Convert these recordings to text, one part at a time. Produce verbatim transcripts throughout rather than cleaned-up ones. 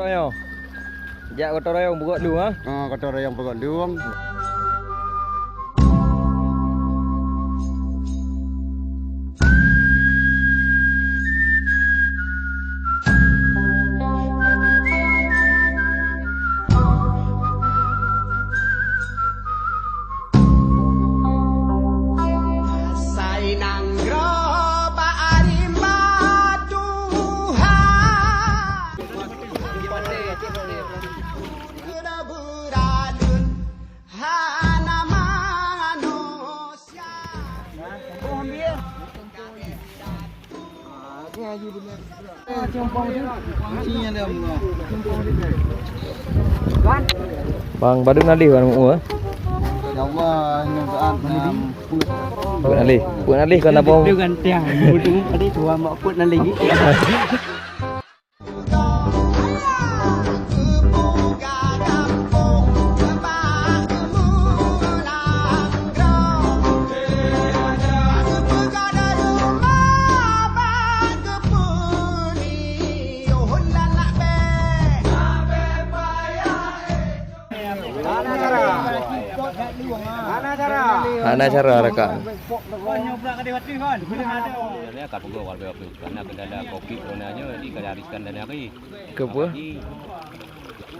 Ayo. Jak gotong royong beugok lueng, ha? Ha, gotong royong beugok lueng. Asai nanggroe bak rimba Tuhan. Keuneuk beuraleueng hana manusia. Bang, padum nalih bang mu, eh? Ya Allah, ini doa. Peuet nalih. Peuet nalih kon abang. Dia ganteng. Mutu tadi tua mak peuet nalih. Hana cara rakan. Ka peugah warga Karena kendala covid corona nyoe, jadi ka riskan dan hari. Keupeue? Jadi,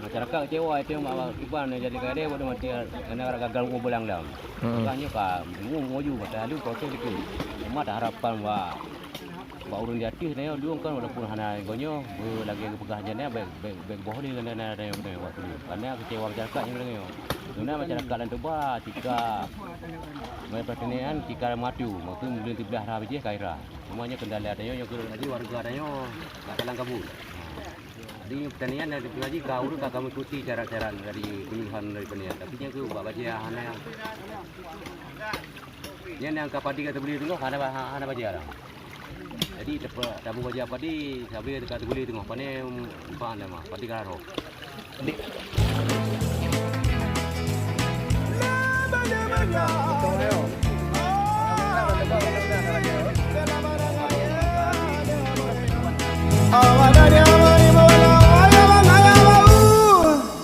masyarakat kecewa, itu mak kiban jadi kadang bodoh mati, karena gagal uang pulang dah. Hmm. Makanya ka bingung laju, masa lalu proses itu. Cuma tak harapan wak, wak urang di ateueh nyoe, dong kan walaupun hana gonyo, be lagi peugah jan nyoe, baik, baik, baik boh ni, dan, dan, dan, dan, waktu tu. Karena kecewa masyarakat nyoe, nyoe. Karena masyarakat lain tu bah, tika, banyak pertanian, tika matu, waktu bulan tujuh belas dah habis, kaira. Cuma nyoe kendala tanyoe, nyoe keuneuk jadi warga tanyoe nak talang kabut. Jadi pertanian dan lagi ka ureueng ka mengikuti cara-cara dari penyuluhan dari pertanian. Tapi nyoe keuh bak bajèe hana. Nyan nyang ka padi ka teubeli teungoh hana ba-, hana bajèe dah. Jadi tepe-, tabu bajèe padi, sabe ka teubeli teungoh. Pane empat nama, padi ka roh.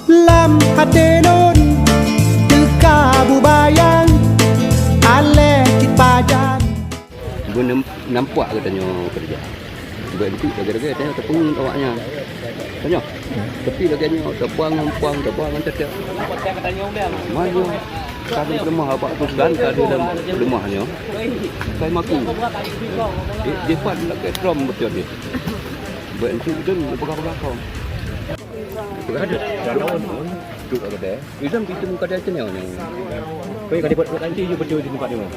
Lam até lôn teuka bubayang, aléh cit pajan. Beunem-, nampak geutanyoe keureuja. Bèk enteuk lagèe-lagèe tanyoe teupeue ngon awaknyan. Tanyoe. Tapi lagèe nyoe, teupeue ngon puang, teupeue ngon teutek. Maju. Ka leumoh abak tu kan, ka di dalam leumoh nyoe. Kai maku. Di, di pat lagèe trom beutôi di. Bèk enteuk dong peugah-peugah kong. Peugah deh. Duduk kat kedai. Izam itu muka dia kenyal ni. Kau yang kali buat buat nanti je betul di tempat dia.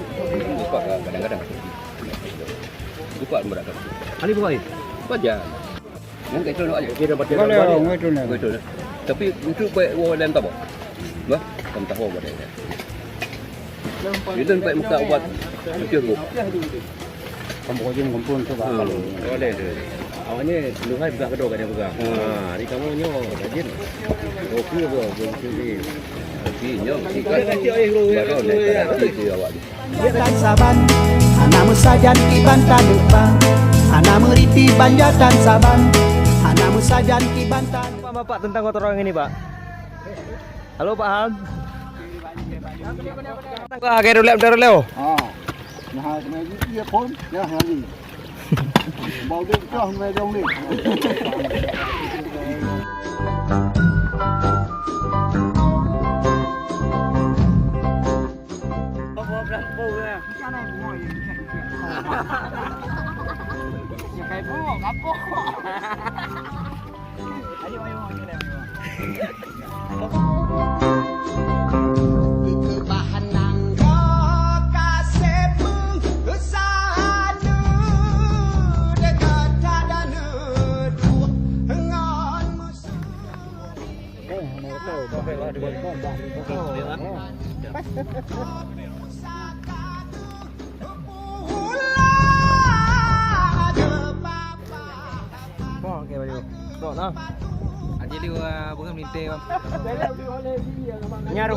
Buka kadang-kadang. Buka berat kan. Ani buka ni. Baca. Yang kita nak aja. Kita baca. Boleh, boleh. Betul lah. Tapi untuk baik orang dalam tabak. Bah, kamu tahu apa dia. Itu baik muka buat. Betul bu. Kamu kau jin kumpul tu bah. Hmm. Boleh tu. Awaknya dua hari buka kedua kadang buka. Hmm. Ha, di kamu nyo rajin. Okey bro, okey. Okey nyo. Baru naik ke hati tu awak. Bantan saban, hana meusajan kiban taneuk bang. Hana meuriti banjatan saban, hana meusajan kiban tan. Bapak tentang kotoran ini, Pak. Halo, Pak Ham. Wah, kayak dulep terus, Leo. Ha. Nah, kena gitu ya, pun. Ya, lagi. Bau dia pecah, mulai dong ni. Nyaru.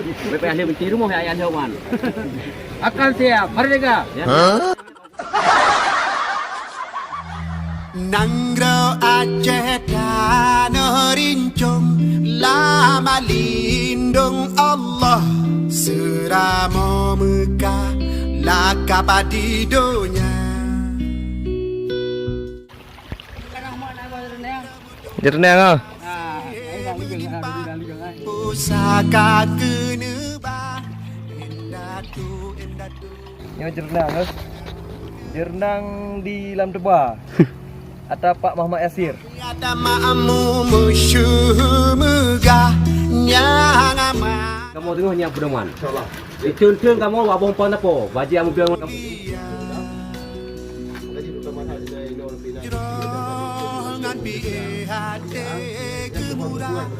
Bèk payah lé meuti rumoh ya, ya lheueh wan. Akan siap, merdeka. Ya. Nanggroe Aceh tanoh rincong, lam lindong Allah, seuramoe Meukah, lakap di donya. Jeureunang ah. Pusaka keuneubah, indatu, indatu. Nyoe jeureunang, eh. Jeureunang di Lam Teuba. Ata Pak Muhammad Yasir. Ata makmu musyuh meugah nyang aman. Kamoe teungoh nyan peudoman. Insyaallah. Diteun-teun kamoe bak boh pan apo? Bajèe amupiang. Jroh ngon pih até keumurah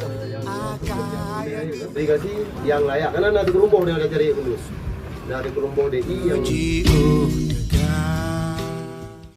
akai. Delegasi nyang layak. Karena na teugeurumboh dengan cari kudus. Na teugeurumboh D I yang jiôh